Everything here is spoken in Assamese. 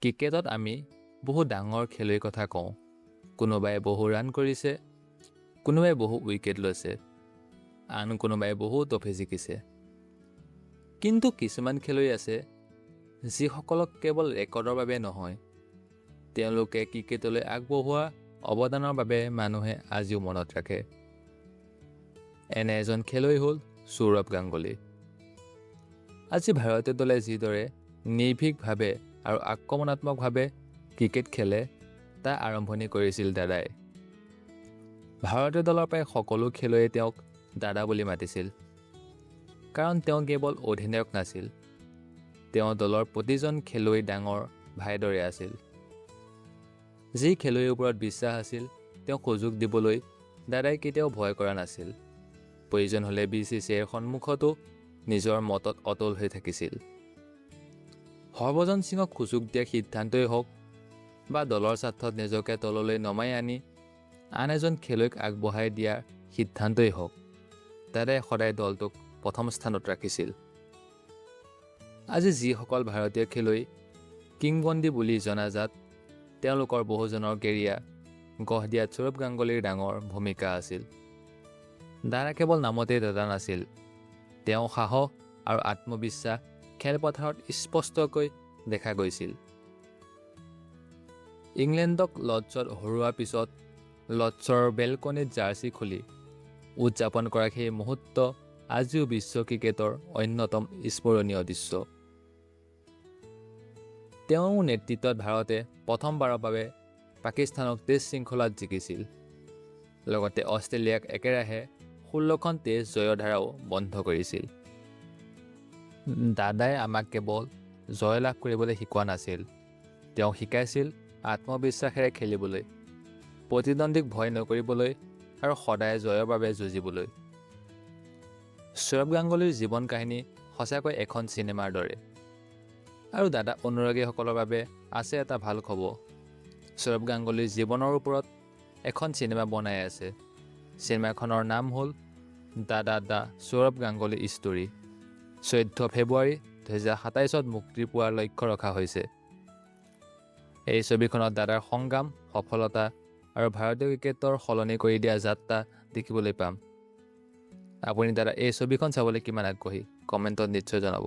ক্ৰিকেটত আমি বহু ডাঙৰ খেলুৱৈৰ কথা কওঁ। কোনোবাই বহু ৰান কৰিছে, কোনোবাই বহু উইকেট লৈছে, আন কোনোবাই বহু ট্ৰফি জিকিছে। কিন্তু কিছুমান খেলুৱৈ আছে যিসকলক কেৱল ৰেকৰ্ডৰ বাবে নহয়, তেওঁলোকে ক্ৰিকেটলৈ আগবঢ়োৱা অৱদানৰ বাবে মানুহে আজিও মনত ৰাখে। এনে এজন খেলুৱৈ হ'ল সৌৰভ গাংগুলী। আজি ভাৰতীয় দলে যিদৰে নিৰ্ভীকভাৱে আৰু আক্ৰমণাত্মকভাৱে ক্ৰিকেট খেলে, তাৰ আৰম্ভণি কৰিছিল দাদাই। ভাৰতীয় দলৰ প্ৰায় সকলো খেলুৱৈয়ে তেওঁক দাদা বুলি মাতিছিল, কাৰণ তেওঁ কেৱল অধিনায়ক নাছিল, তেওঁ দলৰ প্ৰতিজন খেলুৱৈ ডাঙৰ ভাইৰ দৰে আছিল। যি খেলুৱৈৰ ওপৰত বিশ্বাস আছিল, তেওঁক সুযোগ দিবলৈ দাদাই কেতিয়াও ভয় কৰা নাছিল। প্ৰয়োজন হ'লে বিচিচিআইৰ সন্মুখতো নিজৰ মতত অটল হৈ থাকিছিল। হৰভজন সিঙক সুযোগ দিয়াৰ সিদ্ধান্তই হওক বা দলৰ স্বাৰ্থত নিজকে তললৈ নমাই আনি আন এজন খেলুৱৈক আগবঢ়াই দিয়াৰ সিদ্ধান্তই হওক, দাদাই সদায় দলটোক প্ৰথম স্থানত ৰাখিছিল। আজি যিসকল ভাৰতীয় খেলুৱৈ কিংবদন্তি বুলি জনাজাত, তেওঁলোকৰ বহুজনৰ কেৰিয়াৰ গঢ় দিয়াত সৌৰভ গাংগুলীৰ ডাঙৰ ভূমিকা আছিল। দাদা কেৱল নামতেই দাদা নাছিল, তেওঁ সাহস আৰু আত্মবিশ্বাস খেলপথাৰত স্পষ্টকৈ দেখা গৈছিল। ইংলেণ্ডক লৰ্ডছত হৰুওৱাৰ পিছত লৰ্ডছৰ বেলকনিত জাৰ্চি খুলি উদযাপন কৰা সেই মুহূৰ্ত আজিও বিশ্ব ক্ৰিকেটৰ অন্যতম স্মৰণীয় দৃশ্য। তেওঁৰ নেতৃত্বত ভাৰতে প্ৰথমবাৰৰ বাবে পাকিস্তানক টেষ্ট শৃংখলাত জিকিছিল। লগতে অষ্ট্ৰেলিয়াক একেৰাহে 16খন টেষ্ট জয়ৰ ধাৰাও বন্ধ কৰিছিল। দাদাই আমাক কেৱল জয় লাভ কৰিবলৈ শিকোৱা নাছিল, তেওঁ শিকাইছিল আত্মবিশ্বাসেৰে খেলিবলৈ, প্ৰতিদ্বন্দ্বীক ভয় নকৰিবলৈ আৰু সদায় জয়ৰ বাবে যুঁজিবলৈ। সৌৰভ গাংগুলীৰ জীৱন কাহিনী সঁচাকৈ এখন চিনেমাৰ দৰে। আৰু দাদা অনুৰাগীসকলৰ বাবে আছে এটা ভাল খবৰ। সৌৰভ গাংগুলীৰ জীৱনৰ ওপৰত এখন চিনেমা বনাই আছে। চিনেমাখনৰ নাম হ'ল দাদা the Sourav Ganguly story. 14 ফেব্ৰুৱাৰী 2027ত মুক্তি পোৱাৰ লক্ষ্য ৰখা হৈছে। এই ছবিখনত দাদাৰ সংগ্ৰাম, সফলতা আৰু ভাৰতীয় ক্ৰিকেটৰ সলনি কৰি দিয়া যাত্ৰা দেখিবলৈ পাম। আপুনি দাদা এই ছবিখন চাবলৈ কিমান আগ্ৰহী, কমেণ্টত নিশ্চয় জনাব।